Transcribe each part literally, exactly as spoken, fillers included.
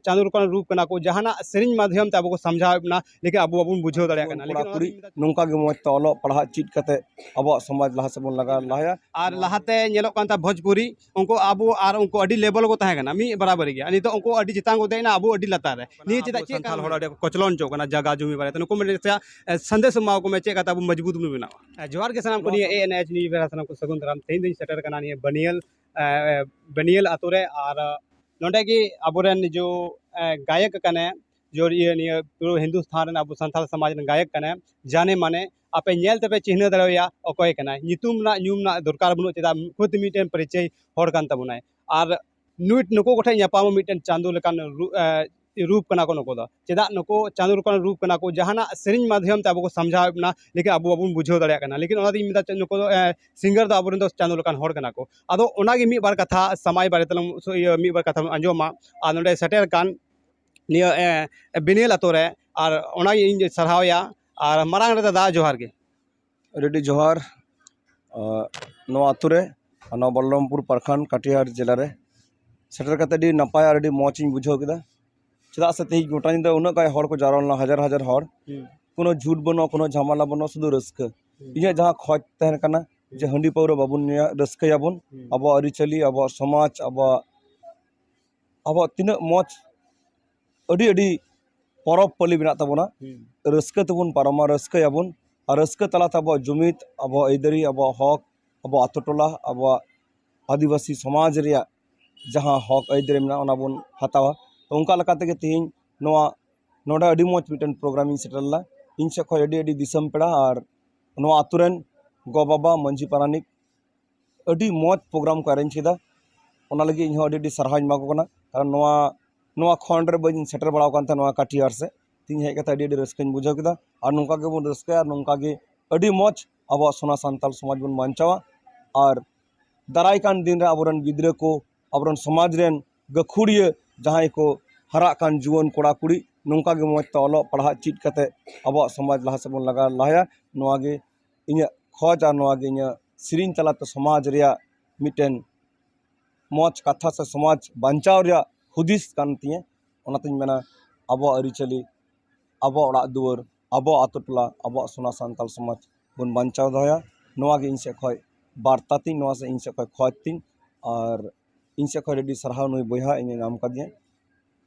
ᱪᱟᱸᱫᱳ ᱞᱮᱠᱟᱱ ᱨᱩᱯ ᱠᱟᱱᱟ ᱠᱚ, ᱡᱟᱦᱟᱱᱟᱜ ᱥᱮᱨᱮᱧ ᱢᱟᱫᱽᱫᱷᱚᱢ ᱛᱮ ᱟᱵᱚ ᱠᱚ ᱥᱟᱢᱡᱷᱟᱣᱮᱫ ᱵᱚᱱᱟ, ᱞᱮᱠᱤᱱ ᱟᱵᱚ ᱵᱟᱵᱚᱱ ᱵᱩᱡᱷᱟᱹᱣ ᱫᱟᱲᱮᱭᱟᱜ ᱠᱟᱱᱟ᱾ ᱞᱮᱠᱤᱱ ᱠᱚᱲᱟ ᱚᱱᱟ ᱠᱩᱲᱤ ᱛᱤᱧ ᱢᱮᱛᱟ ᱱᱚᱝᱠᱟ ᱜᱮ ᱢᱚᱡᱽ ᱛᱮ ᱚᱞᱚᱜ ᱯᱟᱲᱦᱟᱜ ᱪᱮᱫ ᱠᱟᱛᱮ ᱟᱵᱚᱣᱟᱜ ᱥᱚᱢᱟᱡᱽ ᱞᱟᱦᱟ ᱥᱮᱫ ᱵᱚᱱ ᱞᱟᱜᱟ ᱞᱟᱦᱟᱭᱟ᱾ ᱟᱨ ᱞᱟᱦᱟᱛᱮ ᱧᱮᱞᱚᱜ ᱠᱟᱱ ᱛᱟᱦᱮᱸ ᱵᱷᱳᱡᱽᱯᱩᱨᱤ, ᱩᱱᱠᱩ ᱟᱵᱚ ᱟᱨ ᱩᱱᱠᱩ ᱟᱹᱰᱤ ᱞᱮᱵᱮᱞ ᱠᱚ ᱛᱟᱦᱮᱸ ᱠᱟᱱᱟ, ᱢᱤᱫ ᱵᱟᱨᱟᱵᱟᱹᱨᱤ ᱜᱮ᱾ ᱟᱨ ᱱᱤᱛᱚᱜ ᱩᱱᱠᱩ ᱟᱹᱰᱤ ᱪᱮᱛᱟᱱ ᱠᱚ ᱫᱮᱡ ᱮᱱᱟ, ᱟᱵᱚ ᱟᱹᱰᱤ ᱞᱟᱛᱟᱨ ᱨᱮ᱾ ᱱᱤᱭᱟᱹ ᱟᱵᱚ ᱪᱮᱫᱟᱜ ᱪᱮᱫ ᱥᱟᱱᱛᱟᱲ ᱠᱟᱨᱚᱱ? ᱦᱚᱲ ᱟᱹᱰᱤ ᱠᱚᱪᱞᱚᱱ ᱦᱚᱪᱚᱜ ᱠᱟᱱᱟ ᱡᱟᱭᱜᱟ ᱡᱩᱢᱤ ᱵᱟᱨᱮᱛᱮ᱾ ᱱᱩᱠᱩ ᱢᱤᱫᱴᱮᱱ ᱱᱟᱥᱮᱭᱟᱜ, ᱮ, ᱥᱟᱸᱫᱮᱥ ᱮᱢᱟ ᱠᱚ ᱢᱮ, ᱪᱮᱫ ᱠᱟᱛᱮ ᱟᱵᱚ ᱢᱚᱡᱽᱵᱩᱛ ᱵᱚᱱ ᱵᱮᱱᱟᱣᱟ᱾ ᱮ, ᱡᱚᱦᱟᱨ ᱜᱮ ᱥᱟᱱᱟᱢ ᱠᱚ᱾ ᱱᱤᱭᱟᱹ ᱮ ᱮᱱ ᱮᱭᱤᱪ ᱱᱤᱭᱩᱡᱽ ᱵᱮᱲᱟ ᱥᱟᱱᱟᱢ ᱠᱚ ᱥᱟᱹᱜᱩᱱ ᱫᱟᱨᱟᱢ᱾ ᱛᱮᱦᱮᱧ ᱫᱚᱧ ᱥᱮᱴᱮᱨ ᱠᱟᱱᱟ ᱱᱤᱭᱟᱹ ᱵᱟᱹᱱᱤᱭᱟᱹᱞ, ᱮ, ᱵᱟᱹᱱᱤᱭᱟᱹᱞ ᱟᱛᱳ ᱨᱮ᱾ ᱟᱨ ᱱᱚᱰᱮ ᱜᱮ ᱟᱵᱚᱨᱮᱱ ᱱᱤᱡᱚ, ᱮ, ᱜᱟᱭᱚᱠ ᱠᱟᱱᱟᱭ, ᱡᱳᱨ ᱤᱭᱟᱹ ᱱᱤᱭᱟᱹ ᱯᱩᱨᱟᱹ ᱦᱤᱱᱫᱩᱥᱛᱷᱟᱱ ᱨᱮᱱ ᱟᱵᱚ ᱥᱟᱱᱛᱟᱲ ᱥᱚᱢᱟᱡᱽ ᱨᱮᱱ ᱜᱟᱭᱚᱠ ᱠᱟᱱᱟᱭ, ᱡᱟᱱᱮ ᱢᱟᱱᱮ ᱟᱯᱮ ᱧᱮᱞ ᱛᱮᱯᱮ ᱪᱤᱱᱦᱟᱹ ᱫᱟᱲᱮᱣᱟᱭᱟ ᱚᱠᱚᱭ ᱠᱟᱱᱟᱭ᱾ ᱧᱩᱛᱩᱢ ᱨᱮᱱᱟᱜ ᱧᱩᱢ ᱨᱮᱱᱟᱜ ᱫᱚᱨᱠᱟᱨ ᱵᱟᱹᱱᱩᱜ, ᱪᱮᱫᱟᱜ ᱠᱷᱩᱫ ᱢᱤᱫᱴᱮᱱ ᱯᱚᱨᱤᱪᱚᱭ ᱦᱚᱲ ᱠᱟᱱ ᱛᱟᱵᱚᱱᱟᱭ᱾ ᱟᱨ ᱱᱩᱭ ᱱᱩᱠᱩ ᱠᱚᱴᱷᱮᱱ ᱧᱟᱯᱟᱢ ᱢᱤᱫᱴᱮᱱ ᱪᱟᱸᱫᱳ ᱞᱮᱠᱟᱱ ᱨᱩ-, ᱮ, ᱨᱩᱯ ᱠᱟᱱᱟ ᱠᱚ ᱱᱩᱠᱩ ᱫᱚ᱾ ᱪᱮᱫᱟᱜ ᱱᱩᱠᱩ ᱪᱟᱸᱫᱳ ᱞᱮᱠᱟᱱ ᱨᱩᱯ ᱠᱟᱱᱟ ᱠᱚ, ᱡᱟᱦᱟᱱᱟᱜ ᱥᱮᱨᱮᱧ ᱢᱟᱫᱽᱫᱷᱚᱢ ᱛᱮ ᱟᱵᱚ ᱠᱚ ᱥᱟᱢᱡᱷᱟᱣᱮᱫ ᱵᱚᱱᱟ, ᱞᱮᱠᱤᱱ ᱟᱵᱚ ᱵᱟᱵᱚᱱ ᱵᱩᱡᱷᱟᱹᱣ ᱫᱟᱲᱮᱭᱟᱜ ᱠᱟᱱᱟ᱾ ᱞᱮᱠᱤᱱ ᱚᱱᱟᱛᱤᱧ ᱢᱮᱛᱟ ᱱᱩᱠᱩ ᱫᱚ, ᱮ, ᱥᱤᱝᱜᱟᱨ ᱫᱚ ᱟᱵᱚᱨᱮᱱ ᱫᱚ ᱪᱟᱸᱫᱳ ᱞᱮᱠᱟᱱ ᱦᱚᱲ ᱠᱟᱱᱟ ᱠᱚ᱾ ᱟᱫᱚ ᱚᱱᱟᱜᱮ ᱢᱤᱫ ᱵᱟᱨ ᱠᱟᱛᱷᱟ ᱥᱟᱢᱟᱭ ᱵᱟᱨᱮ ᱛᱮᱞᱟᱝ ᱥᱩ-, ᱤᱭᱟᱹ, ᱢᱤᱫ ᱵᱟᱨ ᱠᱟᱛᱷᱟ ᱵᱚᱱ ᱟᱸᱡᱚᱢᱟ᱾ ᱟᱨ ᱱᱚᱰᱮ ᱥᱮᱴᱮᱨ ᱠᱟᱱ ᱱᱤᱭᱟᱹ, ᱮ, ᱵᱤᱱᱤᱭᱟᱹᱞ ᱟᱛᱳ ᱨᱮ, ᱟᱨ ᱚᱱᱟᱜᱮ ᱤᱧ ᱥᱟᱨᱦᱟᱣᱮᱭᱟ᱾ ᱟᱨ ᱢᱟᱨᱟᱝ ᱨᱮ ᱫᱟᱫᱟ, ᱡᱚᱦᱟᱨ ᱜᱮ᱾ ᱟᱹᱰᱤ ᱟᱹᱰᱤ ᱡᱚᱦᱟᱨ᱾ ᱟᱸ, ᱱᱚᱣᱟ ᱟᱛᱳ ᱨᱮ ᱟᱨ ᱱᱚᱣᱟ ᱵᱚᱞᱞᱚᱢᱯᱩᱨ ᱯᱨᱚᱠᱷᱚᱸᱰ, ᱠᱟᱴᱤᱦᱟᱨ ᱡᱮᱞᱟ ᱨᱮ ᱥᱮᱴᱮᱨ ᱠᱟᱛᱮ ᱟᱹᱰᱤ ᱱᱟᱯᱟᱭ ᱟᱨ ᱟᱹᱰᱤ ᱢᱚᱡᱽ ᱤᱧ ᱵᱩᱡᱷᱟᱹᱣ ᱠᱮᱫᱟ᱾ ᱪᱮᱫᱟᱜ ᱥᱮ ᱛᱮᱦᱮᱧ ᱜᱚᱴᱟ ᱧᱤᱫᱟᱹ ᱩᱱᱟᱹᱜ ᱜᱟᱱ ᱦᱚᱲ ᱠᱚ ᱡᱟᱣᱨᱟ ᱞᱮᱱᱟ, ᱦᱟᱡᱟᱨ ᱦᱟᱡᱟᱨ ᱦᱚᱲ᱾ ᱦᱩᱸ᱾ ᱠᱳᱱᱳ ᱡᱷᱩᱴ ᱵᱟᱹᱱᱩᱜᱼᱟ, ᱠᱳᱱᱳ ᱡᱷᱟᱢᱮᱞᱟ ᱵᱟᱹᱱᱩᱜᱼᱟ, ᱥᱩᱫᱷᱩ ᱨᱟᱹᱥᱠᱟᱹ᱾ ᱦᱩᱸ᱾ ᱤᱧᱟᱹᱜ ᱡᱟᱦᱟᱸ ᱠᱷᱚᱡᱽ ᱛᱟᱦᱮᱱ ᱠᱟᱱᱟ ᱡᱮ ᱦᱩᱸ᱾ ᱦᱟᱺᱰᱤ ᱯᱟᱹᱣᱨᱟᱹ ᱵᱟᱵᱚᱱ ᱧᱩᱭᱟ, ᱨᱟᱹᱥᱠᱟᱹᱭᱟᱵᱚᱱ᱾ ᱦᱩᱸ᱾ ᱟᱵᱚᱣᱟᱜ ᱟᱹᱨᱤᱪᱟᱹᱞᱤ, ᱟᱵᱚᱣᱟᱜ ᱥᱚᱢᱟᱡᱽ, ᱟᱵᱚᱣᱟᱜ ᱟᱵᱚᱣᱟᱜ ᱛᱤᱱᱟᱹᱜ ᱢᱚᱡᱽ ᱟᱹᱰᱤ ᱟᱹᱰᱤ ᱯᱚᱨᱚᱵᱽ ᱯᱟᱹᱞᱤ ᱢᱮᱱᱟᱜ ᱛᱟᱵᱚᱱᱟ᱾ ᱦᱩᱸ᱾ ᱨᱟᱹᱥᱠᱟᱹ ᱛᱮᱵᱚᱱ ᱯᱟᱨᱚᱢᱟ, ᱨᱟᱹᱥᱠᱟᱹᱭᱟᱵᱚᱱ᱾ ᱟᱨ ᱨᱟᱹᱥᱠᱟᱹ ᱛᱟᱞᱟᱛᱮ ᱟᱵᱚᱣᱟᱜ ᱡᱩᱢᱤᱫ, ᱟᱵᱚᱣᱟᱜ ᱟᱹᱭᱫᱟᱹᱨᱤ, ᱟᱵᱚᱣᱟᱜ ᱦᱚᱠ, ᱟᱵᱚᱣᱟᱜ ᱟᱛᱳ ᱴᱚᱞᱟ, ᱟᱵᱚᱣᱟᱜ ᱟᱹᱫᱤᱵᱟᱹᱥᱤ ᱥᱚᱢᱟᱡᱽ ᱨᱮᱭᱟᱜ ᱡᱟᱦᱟᱸ ᱦᱚᱠ ᱟᱹᱭᱫᱟᱹᱨᱤ ᱢᱮᱱᱟᱜᱼᱟ, ᱚᱱᱟ ᱵᱚᱱ ᱦᱟᱛᱟᱣᱟ᱾ ᱛᱚ, ᱚᱱᱠᱟ ᱞᱮᱠᱟ ᱛᱮᱜᱮ ᱛᱮᱦᱮᱧ ᱱᱚᱣᱟ ᱱᱚᱰᱮ ᱟᱹᱰᱤ ᱢᱚᱡᱽ ᱢᱤᱫᱴᱮᱱ ᱯᱨᱳᱜᱨᱟᱢ ᱤᱧ ᱥᱮᱴᱮᱨ ᱞᱮᱫᱟ᱾ ᱤᱧ ᱥᱮᱫ ᱠᱷᱚᱱ ᱟᱹᱰᱤ ᱟᱹᱰᱤ ᱫᱤᱥᱚᱢ ᱯᱮᱲᱟ ᱟᱨ ᱱᱚᱣᱟ ᱟᱛᱳ ᱨᱮᱱ ᱜᱚ ᱵᱟᱵᱟ, ᱢᱟᱹᱡᱷᱤ ᱯᱟᱨᱟᱱᱤᱠ, ᱟᱹᱰᱤ ᱢᱚᱡᱽ ᱯᱨᱳᱜᱨᱟᱢ ᱠᱚ ᱮᱨᱮᱧᱡᱽ ᱠᱮᱫᱟ᱾ ᱚᱱᱟ ᱞᱟᱹᱜᱤᱫ ᱤᱧᱦᱚᱸ ᱟᱹᱰᱤ ᱟᱹᱰᱤ ᱥᱟᱨᱦᱟᱣ ᱤᱧ ᱮᱢᱟ ᱠᱚ ᱠᱟᱱᱟ, ᱠᱟᱨᱚᱱ ᱱᱚᱣᱟ ᱱᱚᱣᱟ ᱠᱷᱚᱸᱰ ᱨᱮ ᱵᱟᱹᱧ ᱥᱮᱴᱮᱨ ᱵᱟᱲᱟ ᱟᱠᱟᱱ ᱛᱟᱦᱮᱸᱫ, ᱱᱚᱣᱟ ᱠᱟᱴᱤᱦᱟᱨ ᱥᱮᱫ᱾ ᱛᱮᱦᱮᱧ ᱦᱮᱡ ᱠᱟᱛᱮ ᱟᱹᱰᱤ ᱟᱹᱰᱤ ᱨᱟᱹᱥᱠᱟᱹᱧ ᱵᱩᱡᱷᱟᱹᱣ ᱠᱮᱫᱟ᱾ ᱟᱨ ᱱᱚᱝᱠᱟ ᱜᱮᱵᱚᱱ ᱨᱟᱹᱥᱠᱟᱹᱭᱟ, ᱟᱨ ᱱᱚᱝᱠᱟ ᱜᱮ ᱟᱹᱰᱤ ᱢᱚᱡᱽ ᱟᱵᱚᱣᱟᱜ ᱥᱚᱱᱟ ᱥᱟᱱᱛᱟᱞ ᱥᱚᱢᱟᱡᱽ ᱵᱚᱱ ᱵᱟᱧᱪᱟᱣᱟ᱾ ᱟᱨ ᱫᱟᱨᱟᱭ ᱠᱟᱱ ᱫᱤᱱ ᱨᱮ ᱟᱵᱚᱨᱮᱱ ᱜᱤᱫᱽᱨᱟᱹ ᱠᱚ, ᱟᱵᱚᱨᱮᱱ ᱥᱚᱢᱟᱡᱽ ᱨᱮᱱ ᱜᱟᱹᱠᱷᱩᱲᱤᱭᱟᱹ ᱡᱟᱦᱟᱸᱭ ᱠᱚ ᱦᱟᱨᱟᱜ ᱠᱟᱱ ᱡᱩᱣᱟᱹᱱ ᱠᱚᱲᱟ ᱠᱩᱲᱤ, ᱱᱚᱝᱠᱟ ᱜᱮ ᱢᱚᱡᱽ ᱛᱮ ᱚᱞᱚᱜ ᱯᱟᱲᱦᱟᱜ ᱪᱮᱫ ᱠᱟᱛᱮ ᱟᱵᱚᱣᱟᱜ ᱥᱚᱢᱟᱡᱽ ᱞᱟᱦᱟ ᱥᱮᱫ ᱵᱚᱱ ᱞᱟᱜᱟ ᱞᱟᱦᱟᱭᱟ, ᱱᱚᱣᱟ ᱜᱮ ᱤᱧᱟᱹᱜ ᱠᱷᱚᱡᱽ ᱟᱨ ᱱᱚᱣᱟ ᱜᱮ ᱤᱧᱟᱹᱜ ᱥᱮᱨᱮᱧ ᱛᱟᱞᱟᱛᱮ ᱥᱚᱢᱟᱡᱽ ᱨᱮᱭᱟᱜ ᱢᱤᱫᱴᱮᱱ ᱢᱚᱡᱽ ᱠᱟᱛᱷᱟ ᱥᱮ ᱥᱚᱢᱟᱡᱽ ᱵᱟᱧᱪᱟᱣ ᱨᱮᱭᱟᱜ ᱦᱩᱫᱤᱥ ᱠᱟᱱ ᱛᱤᱧᱟᱹ᱾ ᱚᱱᱟᱛᱤᱧ ᱢᱮᱱᱟ, ᱟᱵᱚᱣᱟᱜ ᱟᱹᱨᱤᱪᱟᱹᱞᱤ, ᱟᱵᱚᱣᱟᱜ ᱚᱲᱟᱜ ᱫᱩᱣᱟᱹᱨ, ᱟᱵᱚᱣᱟᱜ ᱟᱛᱳ ᱴᱚᱞᱟ, ᱟᱵᱚᱣᱟᱜ ᱥᱚᱱᱟ ᱥᱟᱱᱛᱟᱲ ᱥᱚᱢᱟᱡᱽ ᱵᱚᱱ ᱵᱟᱧᱪᱟᱣ ᱫᱚᱦᱚᱭᱟ᱾ ᱱᱚᱣᱟ ᱜᱮ ᱤᱧ ᱥᱮᱫ ᱠᱷᱚᱱ ᱵᱟᱨᱛᱟ ᱛᱤᱧ, ᱱᱚᱣᱟ ᱥᱮ ᱤᱧ ᱥᱮᱫ ᱠᱷᱚᱱ ᱠᱷᱚᱡᱽ ᱛᱤᱧ᱾ ᱟᱨ ᱤᱧ ᱥᱮᱫ ᱠᱷᱚᱱ ᱟᱹᱰᱤ ᱥᱟᱨᱦᱟᱣ ᱱᱩᱭ ᱵᱚᱭᱦᱟ ᱤᱧᱮ ᱧᱟᱢ ᱠᱟᱫᱤᱧᱟ᱾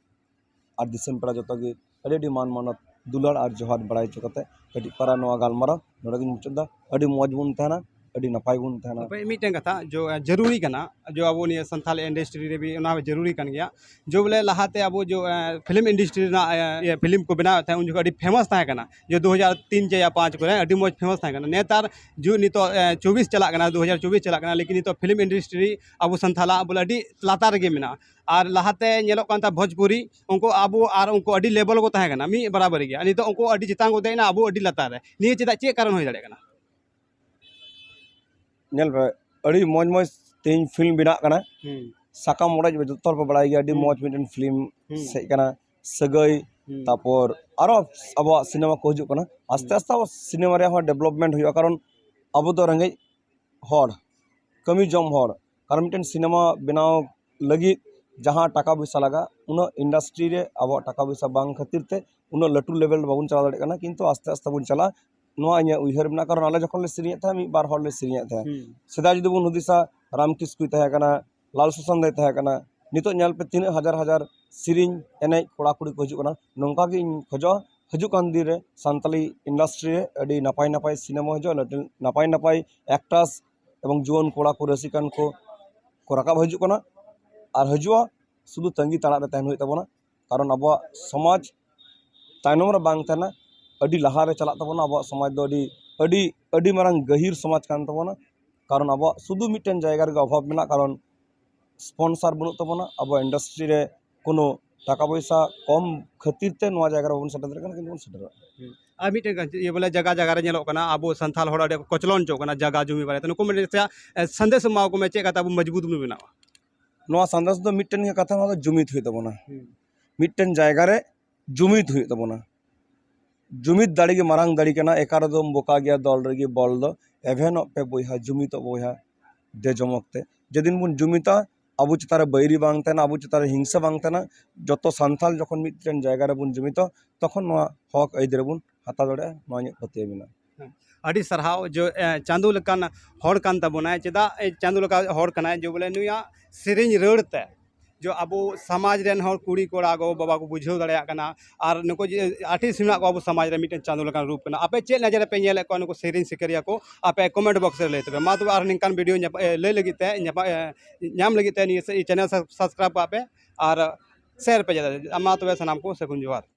ᱟᱨ ᱫᱤᱥᱚᱢ ᱯᱮᱲᱟ ᱡᱚᱛᱚ ᱜᱮ ᱟᱹᱰᱤ ᱟᱹᱰᱤ ᱢᱟᱱ ᱢᱟᱱᱚᱛ ᱫᱩᱞᱟᱹᱲ ᱟᱨ ᱡᱚᱦᱟᱨ ᱵᱟᱲᱟᱭ ᱦᱚᱪᱚ ᱠᱟᱛᱮ, ᱠᱟᱹᱴᱤᱡ ᱯᱟᱨᱟ ᱱᱚᱣᱟ ᱜᱟᱞᱢᱟᱨᱟᱣ ᱱᱚᱰᱮ ᱜᱤᱧ ᱢᱩᱪᱟᱹᱫ ᱮᱫᱟ᱾ ᱟᱹᱰᱤ ᱢᱚᱡᱽ ᱵᱚᱱ ᱛᱟᱦᱮᱱᱟ, ᱟᱹᱰᱤ ᱱᱟᱯᱟᱭ ᱵᱚᱱ ᱛᱟᱦᱮᱱᱟ᱾ ᱛᱚᱵᱮ ᱢᱤᱫᱴᱮᱱ ᱠᱟᱛᱷᱟ, ᱡᱚ, ᱡᱟᱹᱨᱩᱨᱤ ᱠᱟᱱᱟ, ᱡᱚ ᱟᱵᱚ ᱱᱤᱭᱟᱹ ᱥᱟᱱᱛᱟᱞ industry ᱨᱮ ᱵᱤ-, ᱚᱱᱟ ᱦᱚᱸ ᱡᱟᱹᱨᱩᱨᱤ ᱠᱟᱱ ᱜᱮᱭᱟ᱾ ᱡᱚ ᱵᱚᱞᱮ ᱞᱟᱦᱟᱛᱮ ᱟᱵᱚ ᱡᱚ, ᱮ, film industry ᱨᱮᱱᱟᱜ, ᱮ, ᱤᱭᱟᱹ, film ᱠᱚ ᱵᱮᱱᱟᱣᱮᱫ ᱛᱟᱦᱮᱸᱫ, ᱩᱱ ᱡᱚᱠᱷᱚᱱ ᱟᱹᱰᱤ famous ᱛᱟᱦᱮᱸ ᱠᱟᱱᱟ, ᱡᱮ ᱫᱩ ᱦᱟᱡᱟᱨ ᱛᱤᱱ ᱪᱮ ᱭᱟ ᱯᱟᱸᱪ ᱠᱚᱨᱮ ᱟᱹᱰᱤ ᱢᱚᱡᱽ famous ᱛᱟᱦᱮᱸ ᱠᱟᱱᱟ᱾ ᱱᱮᱛᱟᱨ ᱡᱩᱜᱽ ᱱᱤᱛᱚᱜ, ᱮ, ᱪᱚᱵᱵᱤᱥ ᱪᱟᱞᱟᱜ ᱠᱟᱱᱟ, ᱫᱩ ᱦᱟᱡᱟᱨ ᱪᱚᱵᱵᱤᱥ ᱪᱟᱞᱟᱜ ᱠᱟᱱᱟ, ᱞᱮᱠᱤᱱ ᱱᱤᱛᱚᱜ film industry ᱟᱵᱚ ᱥᱟᱱᱛᱟᱞᱟᱜ ᱵᱚᱞᱮ ᱟᱹᱰᱤ ᱞᱟᱛᱟᱨ ᱨᱮᱜᱮ ᱢᱮᱱᱟᱜᱼᱟ᱾ ᱟᱨ ᱞᱟᱦᱟᱛᱮ ᱧᱮᱞᱚᱜ ᱠᱟᱱ ᱛᱟᱦᱮᱸ ᱵᱷᱳᱡᱽᱯᱩᱨᱤ, ᱩᱱᱠᱩ ᱟᱵᱚ ᱟᱨ ᱩᱱᱠᱩ ᱟᱹᱰᱤ level ᱠᱚ ᱛᱟᱦᱮᱸ ᱠᱟᱱᱟ, ᱢᱤᱫ ᱵᱟᱨᱟᱵᱟᱹᱨᱤ ᱜᱮ᱾ ᱟᱨ ᱱᱤᱛᱚᱜ ᱩᱱᱠᱩ ᱟᱹᱰᱤ ᱪᱮᱛᱟᱱ ᱠᱚ ᱫᱮᱡ ᱮᱱᱟ, ᱟᱵᱚ ᱟᱹᱰᱤ ᱞᱟᱛᱟᱨ ᱨᱮ᱾ ᱱᱤᱭᱟᱹ ᱪᱮᱫᱟᱜ, ᱪᱮᱫ ᱠᱟᱨᱚᱱ ᱦᱩᱭ ᱫᱟᱲᱮᱭᱟᱜ ᱠᱟᱱᱟ? ᱧᱮᱞ ᱯᱮ, ᱟᱹᱰᱤ ᱢᱚᱡᱽ ᱢᱚᱡᱽ ᱛᱮᱦᱮᱧ film ᱵᱮᱱᱟᱜ ᱠᱟᱱᱟ᱾ ᱦᱩᱸ᱾ ᱥᱟᱠᱟᱢ ᱚᱲᱮᱡ ᱡᱚᱛᱚ ᱦᱚᱲ ᱯᱮ ᱵᱟᱲᱟᱭ ᱜᱮᱭᱟ, ᱟᱹᱰᱤ ᱦᱩᱸ᱾ ᱢᱚᱡᱽ ᱢᱤᱫᱴᱮᱱ film ᱦᱩᱸ᱾ ᱦᱮᱡ ᱠᱟᱱᱟ, ᱥᱟᱹᱜᱟᱹᱭ, ᱦᱩᱸ᱾ ᱛᱟᱯᱚᱨ ᱟᱨᱚ ᱟᱵᱚᱣᱟᱜ ᱥᱤᱱᱮᱢᱟ ᱠᱚ ᱦᱤᱡᱩᱜ ᱠᱟᱱᱟ᱾ ᱟᱥᱛᱮ ᱦᱩᱸ᱾ ᱟᱥᱛᱮ ᱟᱵᱚ ᱥᱤᱱᱮᱢᱟ ᱨᱮᱭᱟᱜ ᱦᱚᱸ development ᱦᱩᱭᱩᱜᱼᱟ, ᱠᱟᱨᱚᱱ ᱟᱵᱚ ᱫᱚ ᱨᱮᱸᱜᱮᱡ ᱦᱚᱲ, ᱠᱟᱹᱢᱤ ᱡᱚᱢ ᱦᱚᱲ, ᱠᱟᱨᱚᱱ ᱢᱤᱫᱴᱮᱱ ᱥᱤᱱᱮᱢᱟ ᱵᱮᱱᱟᱣ ᱞᱟᱹᱜᱤᱫ ᱡᱟᱦᱟᱸ ᱴᱟᱠᱟ ᱯᱚᱭᱥᱟ ᱞᱟᱜᱟᱜᱼᱟ, ᱩᱱᱟᱹᱜ industry ᱨᱮ ᱟᱵᱚᱣᱟᱜ ᱴᱟᱠᱟ ᱯᱚᱭᱥᱟ ᱵᱟᱝ ᱠᱷᱟᱹᱛᱤᱨ ᱛᱮ ᱩᱱᱟᱹᱜ ᱞᱟᱹᱴᱩ level ᱨᱮ ᱵᱟᱵᱚᱱ ᱪᱟᱞᱟᱣ ᱫᱟᱲᱮᱭᱟᱜ ᱠᱟᱱᱟ, ᱠᱤᱱᱛᱩ ᱟᱥᱛᱮ ᱟᱥᱛᱮ ᱵᱚᱱ ᱪᱟᱞᱟᱜᱼᱟ᱾ ᱱᱚᱣᱟ ᱤᱧᱟᱹᱜ ᱩᱭᱦᱟᱹᱨ ᱢᱮᱱᱟᱜᱼᱟ, ᱠᱟᱨᱚᱱ ᱟᱞᱮ ᱡᱚᱠᱷᱚᱱ ᱞᱮ ᱥᱮᱨᱮᱧᱮᱫ ᱛᱟᱦᱮᱸᱫ, ᱢᱤᱫ ᱵᱟᱨ ᱦᱚᱲ ᱞᱮ ᱥᱮᱨᱮᱧᱮᱫ ᱛᱟᱦᱮᱸᱫ᱾ ᱦᱩᱸ᱾ ᱥᱮᱫᱟᱭ ᱡᱩᱫᱤ ᱵᱚᱱ ᱦᱩᱫᱤᱥᱟ, ᱨᱟᱢ ᱠᱤᱥᱠᱩᱭ ᱛᱟᱦᱮᱸ ᱠᱟᱱᱟ, ᱞᱟᱞ ᱥᱟᱥᱟᱱ ᱫᱟᱭ ᱛᱟᱦᱮᱸ ᱠᱟᱱᱟ, ᱱᱤᱛᱚᱜ ᱧᱮᱞ ᱯᱮ ᱛᱤᱱᱟᱹᱜ ᱦᱟᱡᱟᱨ ᱦᱟᱡᱟᱨ ᱥᱮᱨᱮᱧ ᱮᱱᱮᱡ ᱠᱚᱲᱟ ᱠᱩᱲᱤ ᱠᱚ ᱦᱤᱡᱩᱜ ᱠᱟᱱᱟ᱾ ᱱᱚᱝᱠᱟ ᱜᱮ ᱤᱧ ᱠᱷᱚᱡᱚᱜᱼᱟ, ᱦᱤᱡᱩᱜ ᱠᱟᱱ ᱫᱤᱱ ᱨᱮ ᱥᱟᱱᱛᱟᱞᱤ industry ᱨᱮ ᱟᱹᱰᱤ ᱱᱟᱯᱟᱭ ᱱᱟᱯᱟᱭ ᱥᱤᱱᱮᱢᱟ ᱦᱤᱡᱩᱜᱼᱟ, ᱞᱟᱹᱴᱩ ᱱᱟᱯᱟᱭ ᱱᱟᱯᱟᱭ actors ᱮᱵᱚᱝ ᱡᱩᱣᱟᱹᱱ ᱠᱚᱲᱟ ᱠᱚ ᱨᱟᱹᱥᱤ ᱠᱟᱱ ᱠᱚ, ᱠᱚ ᱨᱟᱠᱟᱵ ᱦᱤᱡᱩᱜ ᱠᱟᱱᱟ ᱟᱨ ᱦᱤᱡᱩᱜᱼᱟ᱾ ᱥᱩᱫᱷᱩ ᱛᱟᱺᱜᱤ ᱛᱟᱲᱟᱜ ᱨᱮ ᱛᱟᱦᱮᱱ ᱦᱩᱭᱩᱜ ᱛᱟᱵᱚᱱᱟ, ᱠᱟᱨᱚᱱ ᱟᱵᱚᱣᱟᱜ ᱥᱚᱢᱟᱡᱽ ᱛᱟᱭᱱᱚᱢ ᱨᱮ ᱵᱟᱝ ᱛᱟᱦᱮᱱᱟ, ᱟᱹᱰᱤ ᱞᱟᱦᱟ ᱨᱮ ᱪᱟᱞᱟᱜ ᱛᱟᱵᱚᱱᱟ᱾ ᱟᱵᱚᱣᱟᱜ ᱥᱚᱢᱟᱡᱽ ᱫᱚ ᱟᱹᱰᱤ, ᱟᱹᱰᱤ, ᱟᱹᱰᱤ ᱢᱟᱨᱟᱝ ᱜᱟᱹᱦᱤᱨ ᱥᱚᱢᱟᱡᱽ ᱠᱟᱱ ᱛᱟᱵᱚᱱᱟ, ᱠᱟᱨᱚᱱ ᱟᱵᱚᱣᱟᱜ ᱥᱩᱫᱷᱩ ᱢᱤᱫᱴᱮᱱ ᱡᱟᱭᱜᱟ ᱨᱮᱜᱮ ᱚᱵᱷᱟᱵᱽ ᱢᱮᱱᱟᱜᱼᱟ, ᱠᱟᱨᱚᱱ sponsor ᱵᱟᱹᱱᱩᱜ ᱛᱟᱵᱚᱱᱟ, ᱟᱵᱚᱣᱟᱜ industry ᱨᱮ ᱠᱳᱱᱳ ᱴᱟᱠᱟ ᱯᱚᱭᱥᱟ ᱠᱚᱢ ᱠᱷᱟᱹᱛᱤᱨ ᱛᱮ ᱱᱚᱣᱟ ᱡᱟᱭᱜᱟ ᱨᱮ ᱵᱟᱵᱚᱱ ᱥᱮᱴᱮᱨ ᱫᱟᱲᱮᱭᱟᱜ ᱠᱟᱱᱟ, ᱠᱤᱱᱛᱩ ᱵᱚᱱ ᱥᱮᱴᱮᱨᱚᱜᱼᱟ᱾ ᱦᱩᱸ᱾ ᱟᱨ ᱢᱤᱫᱴᱮᱱ ᱠᱟᱛᱷᱟ, ᱤᱭᱟᱹ ᱵᱚᱞᱮ ᱡᱟᱭᱜᱟ ᱡᱟᱭᱜᱟ ᱨᱮ ᱧᱮᱞᱚᱜ ᱠᱟᱱᱟ ᱟᱵᱚ ᱥᱟᱱᱛᱟᱲ ᱦᱚᱲ ᱟᱹᱰᱤ ᱠᱚᱪᱞᱚᱱ ᱦᱚᱪᱚᱜ ᱠᱟᱱᱟ ᱡᱟᱭᱜᱟ ᱡᱩᱢᱤ ᱵᱟᱨᱮᱛᱮ, ᱱᱩᱠᱩ ᱢᱤᱫᱴᱮᱱ ᱪᱮᱫ, ᱮ, ᱥᱟᱸᱫᱮᱥ ᱮᱢᱟᱣᱟᱠᱚ ᱢᱮ, ᱪᱮᱫ ᱠᱟᱛᱮ ᱟᱵᱚ ᱢᱚᱡᱽᱵᱩᱛ ᱵᱚᱱ ᱵᱮᱱᱟᱣᱟ? ᱱᱚᱣᱟ ᱥᱟᱸᱫᱮᱥ ᱫᱚ ᱢᱤᱫᱴᱮᱱ ᱜᱮ ᱠᱟᱛᱷᱟ, ᱱᱚᱣᱟ ᱫᱚ ᱡᱩᱢᱤᱫ ᱦᱩᱭᱩᱜ ᱛᱟᱵᱚᱱᱟ᱾ ᱦᱩᱸ᱾ ᱢᱤᱫᱴᱮᱱ ᱡᱟᱭᱜᱟ ᱨᱮ ᱡᱩᱢᱤᱫ ᱦᱩᱭᱩᱜ ᱛᱟᱵᱚᱱᱟ᱾ ᱡᱩᱢᱤᱫ ᱫᱟᱲᱮ ᱜᱮ ᱢᱟᱨᱟᱝ ᱫᱟᱲᱮ ᱠᱟᱱᱟ, ᱮᱠᱟ ᱨᱮᱫᱚᱢ ᱵᱚᱠᱟ ᱜᱮᱭᱟ, ᱫᱚᱞ ᱨᱮᱜᱮ ᱵᱚᱞ ᱫᱚ᱾ ᱮᱵᱷᱮᱱᱚᱜ ᱯᱮ ᱵᱚᱭᱦᱟ, ᱡᱩᱢᱤᱫᱚᱜ ᱵᱚᱭᱦᱟ, ᱫᱮ ᱡᱚᱢᱚᱠ ᱛᱮ᱾ ᱡᱮᱫᱤᱱ ᱵᱚᱱ ᱡᱩᱢᱤᱫᱟ, ᱟᱵᱚ ᱪᱮᱛᱟᱱ ᱨᱮ ᱵᱟᱹᱭᱨᱤ ᱵᱟᱝ ᱛᱟᱦᱮᱱᱟ, ᱟᱵᱚ ᱪᱮᱛᱟᱱ ᱨᱮ ᱦᱤᱝᱥᱟ ᱵᱟᱝ ᱛᱟᱦᱮᱱᱟ᱾ ᱡᱚᱛᱚ ᱥᱟᱱᱛᱟᱲ ᱡᱚᱠᱷᱚᱱ ᱢᱤᱫᱴᱮᱱ ᱡᱟᱭᱜᱟ ᱨᱮᱵᱚᱱ ᱡᱩᱢᱤᱫᱚᱜ, ᱛᱚᱠᱷᱚᱱ ᱱᱚᱣᱟ ᱦᱚᱠ ᱟᱹᱭᱫᱟᱹᱨ ᱵᱚᱱ ᱦᱟᱛᱟᱣ ᱫᱟᱲᱮᱭᱟᱜᱼᱟ, ᱱᱚᱣᱟ ᱤᱧᱟᱹᱜ ᱯᱟᱹᱛᱭᱟᱹᱣ ᱢᱮᱱᱟᱜᱼᱟ᱾ ᱟᱹᱰᱤ ᱥᱟᱨᱦᱟᱣ᱾ ᱡᱚ ᱮ, ᱪᱟᱸᱫᱳ ᱞᱮᱠᱟᱱ ᱦᱚᱲ ᱠᱟᱱ ᱛᱟᱵᱚᱱᱟᱭ᱾ ᱪᱮᱫᱟᱜ ᱮ, ᱪᱟᱸᱫᱳ ᱞᱮᱠᱟ ᱦᱚᱲ ᱠᱟᱱᱟᱭ? ᱡᱮ ᱵᱚᱞᱮ ᱱᱩᱭᱟᱜ ᱥᱮᱨᱮᱧ ᱨᱟᱹᱲ ᱛᱮ ᱡᱚ ᱟᱵᱚ ᱥᱚᱢᱟᱡᱽ ᱨᱮᱱ ᱦᱚᱲ, ᱠᱩᱲᱤ ᱠᱚᱲᱟ ᱜᱚ ᱵᱟᱵᱟ ᱠᱚ ᱵᱩᱡᱷᱟᱹᱣ ᱫᱟᱲᱮᱭᱟᱜ ᱠᱟᱱᱟ᱾ ᱟᱨ ᱱᱩᱠᱩ ᱡᱮ ᱟᱨᱴᱤᱥᱴ ᱢᱮᱱᱟᱜ ᱠᱚᱣᱟ ᱟᱵᱚ ᱥᱚᱢᱟᱡᱽ ᱨᱮ ᱢᱤᱫᱴᱮᱱ ᱪᱟᱸᱫᱳ ᱞᱮᱠᱟᱱ ᱨᱩᱯ ᱠᱟᱱᱟ᱾ ᱟᱯᱮ ᱪᱮᱫ ᱱᱚᱡᱚᱨ ᱨᱮ ᱯᱮ ᱧᱮᱞᱮᱫ ᱠᱚᱣᱟ ᱱᱩᱠᱩ ᱥᱮᱨᱮᱧ ᱥᱤᱠᱟᱹᱨᱤᱭᱟᱹ ᱠᱚ? ᱟᱯᱮ ᱠᱚᱢᱮᱱᱴ ᱵᱚᱠᱥ ᱨᱮ ᱞᱟᱹᱭ ᱛᱟᱯᱮ᱾ ᱢᱟ ᱛᱚᱵᱮ ᱟᱨ ᱱᱤᱝᱠᱟᱱ ᱵᱷᱤᱰᱤᱭᱳ ᱧᱟᱯᱟ-, ᱮ, ᱞᱟᱹᱭ ᱞᱟᱹᱜᱤᱫ ᱛᱮ ᱧᱟᱯᱟ-, ᱮ, ᱧᱟᱢ ᱞᱟᱹᱜᱤᱫ ᱛᱮ ᱱᱤᱭᱟᱹ ᱪᱮᱱᱮᱞ ᱥᱟᱵᱥᱠᱨᱟᱭᱤᱵ ᱠᱟᱜ ᱯᱮ ᱟᱨ ᱥᱮᱭᱟᱨ ᱯᱮ᱾ ᱢᱟ ᱛᱚᱵᱮ ᱥᱟᱱᱟᱢ ᱠᱚ ᱥᱟᱹᱜᱩᱱ ᱡᱚᱦᱟᱨ᱾